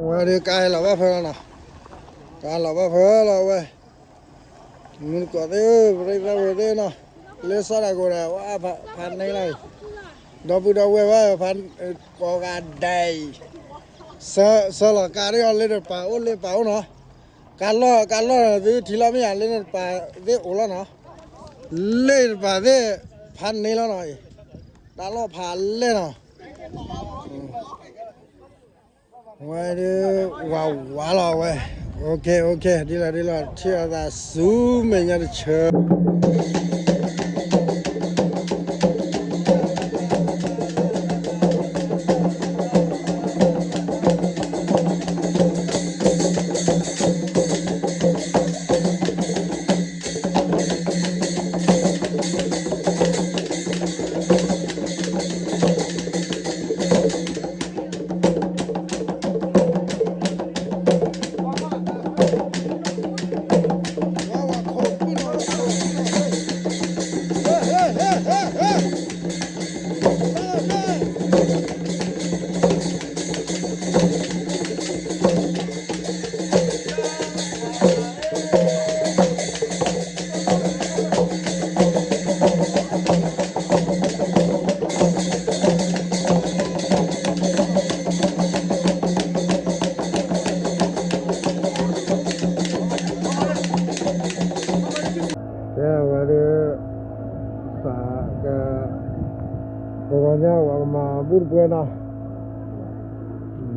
ဝဲဒုးကါဟဲလီၤဘၣ်ဖၢလီၤနီၤ, ကါလီၤဘၣ်ဖၢလီၤဝဲ, မုၢ်တကိးသ့ၣ်ဧၢ ပရ့သၢဝဲသ့ၣ်နီၤ, လၢစီတၢ်ကိးဒီး ဝဲဖးန့ၢ်လီၤအံၤ, ဒီပုၢ်ဒီဝဲၢ်ဘၣ် ဖးကိးဂၤဒဲးအံၤ, ဆၢလီၤကါဒ်အီၤလၢတပၤအိၣ်လၢပၤအိၣ်နီၤ, ကါလီၢ် ကါလီၢ်သုထံလီၤမ့ၢ်ဧါ လၢတပၤသ့ၣ်အိၣ်လီၤနီၤ, လၢတပၤသ့ၣ်ဖးန့ၢ်လီၤနီၤအံၤ, တၢ်လီၢ်ဖးလဲၢ်နီၤ. ဝဲဒုး ဝးဝးလီၤဝဲ, အိၣ်ခ့ အိၣ်ခ့ ဒ်လီၤဒ်လီၤ ထံၣ်အသးဆူမဲာ်ညါတဆၢ ကဲဝဲဒုး သးက ပဂီၤညါဝဲကမၤဘူၣ်တပှဲၤနီ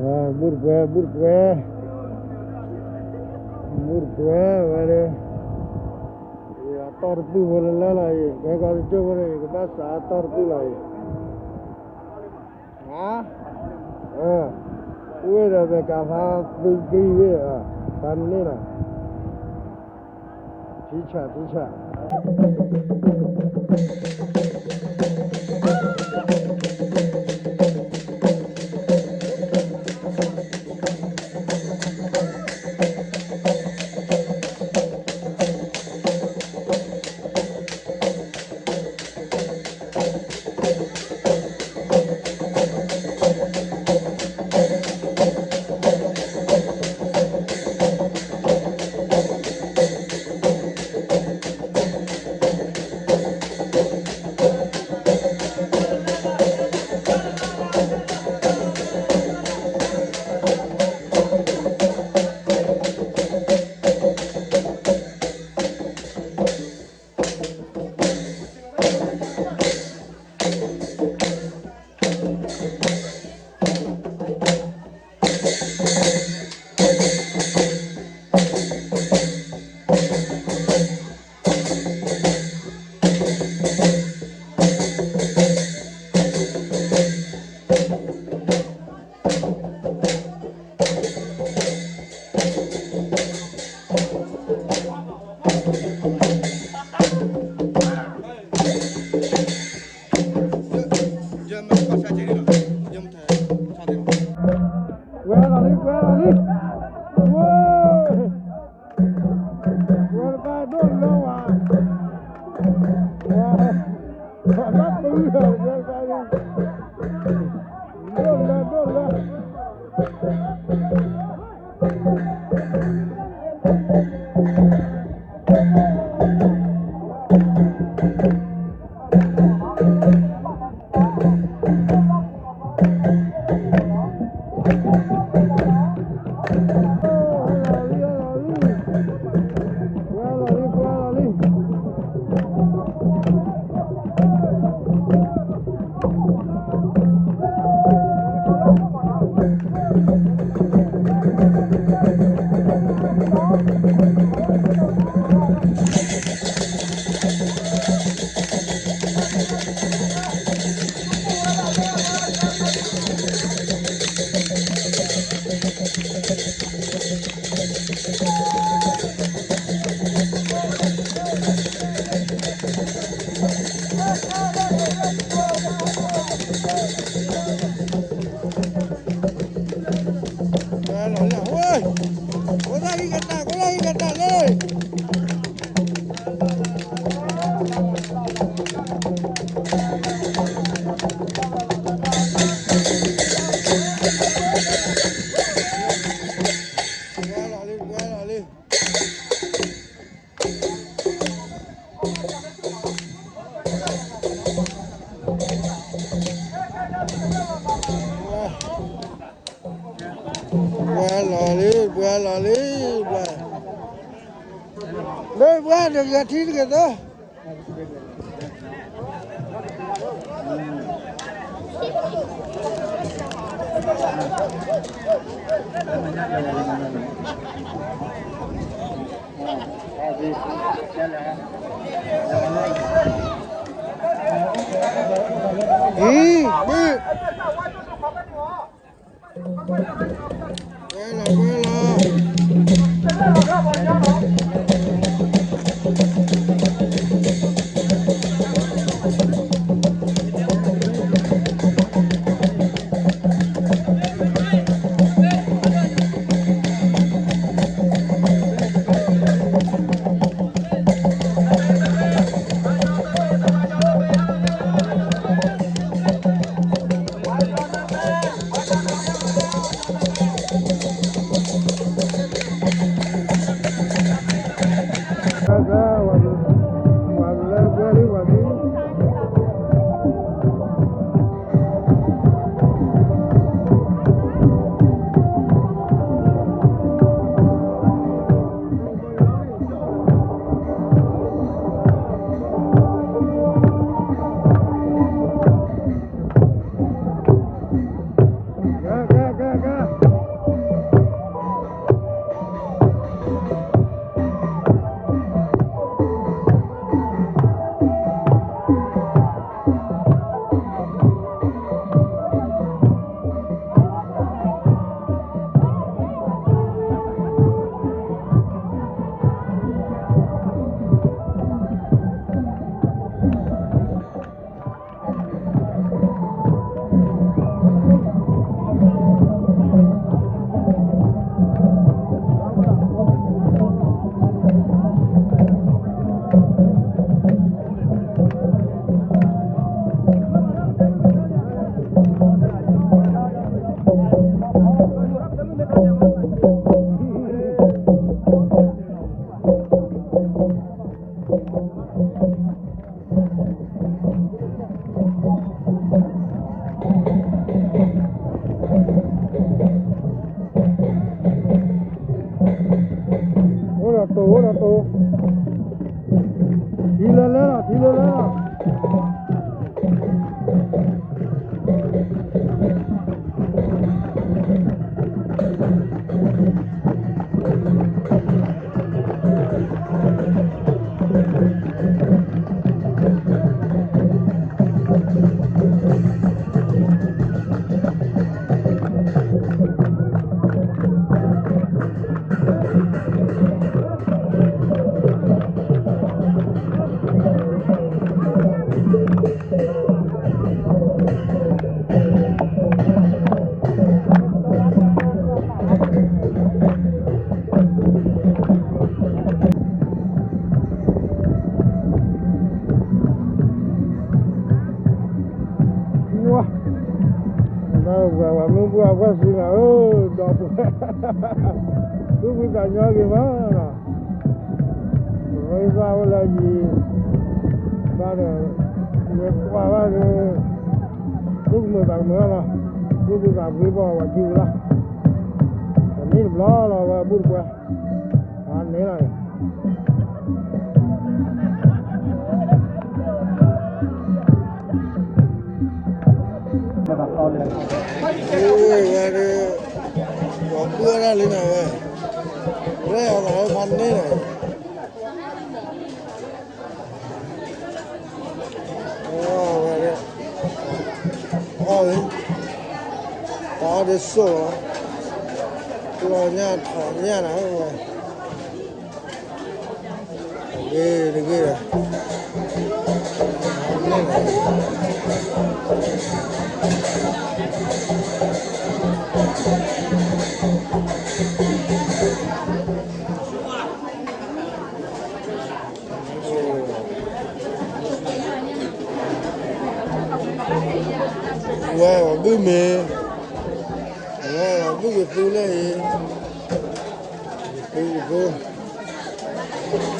ၤ, ဘူၣ်တပှဲၤ ဘူၣ်တပှဲၤ ဘူၣ်တပှဲၤဝဲဒုး အတီၢ်တပုၢ်ဖိလၢလၢလီၤအံၤ ကဲကီတကၠိၢ်ဖိန့ၣ် ယကဘၣ်စးအတီၢ်တပုၢ်လီၤအံၤ, ဟါ, ဝ့ၢ်ဒီးပကးဖါသုကံဝ့ၢ်, ဖါန့ၢ်နီၤ, ထံဆး ထံဆး. ဝဲလီၤလံ ဝဲလီၤလံ, ဝဲတဘၣ်ဒိၣ်လၢဝဲ, ဝဲဘၣ်ပုၢ်လီၤ ဝဲတဘၣ်လံ, ဒိၣ်လၢ ဒိၣ်လၢ. ပှၤလီၤလံ, ပှၤလီၤလံ, ပှၤ, လၢပှၤတဂၤထံတဂၤသၢ အိၣ်ဒီးတိၤ အိၣ်ဒီးတိၤ, ထံလၢလၢလီၤ ထံလၢလၢလီၤ. ဝါ, ဝဲမုၢ်ပှၢ်ဝဲစံးနၤဧၢ, ဒီပုၢ်ဝဲၢ်, သူၣ်ဖှံသးညီဂ့ၤမးလီၤ. ပရ့သၣ်အိၣ်လၢယံၤ, ဘၣ်ဒီး, ဝဲကွၢ်ဘၣ်ဒီး, သူၣ်ကမုာ်သးကမုာ်လီၤ, သူၣ်ဖှံသးဖှံဘၣ်ဝဲကံၢ်ပူၤလီၤ. တနံၣ်တဘျီလီၤဝဲအဘူၣ်တပှဲၤ, အါန့ၢ်လီၤ. ဝဲဒၣ်, ပှၤပှၢ်တၢ်လံနၤဝဲ, ရဲၣ်အသးဝဲဖးန့ၢ်လီၤ. ဝဲဒၣ်, အီၣ်လံ, တၢ်အီၣ်ဒ်စိၣ်လီၤ, ကျီညၣ်ထီၣ်ညၣ်နၤဝဲ. ဂ့ၤတဂ့ၤဒီး, ဝဲအီၤဘုၣ်မ့ၢ်, ဝဲအီၤဘုၣ်ကသူလၢအံၤ, ကသူကသူ.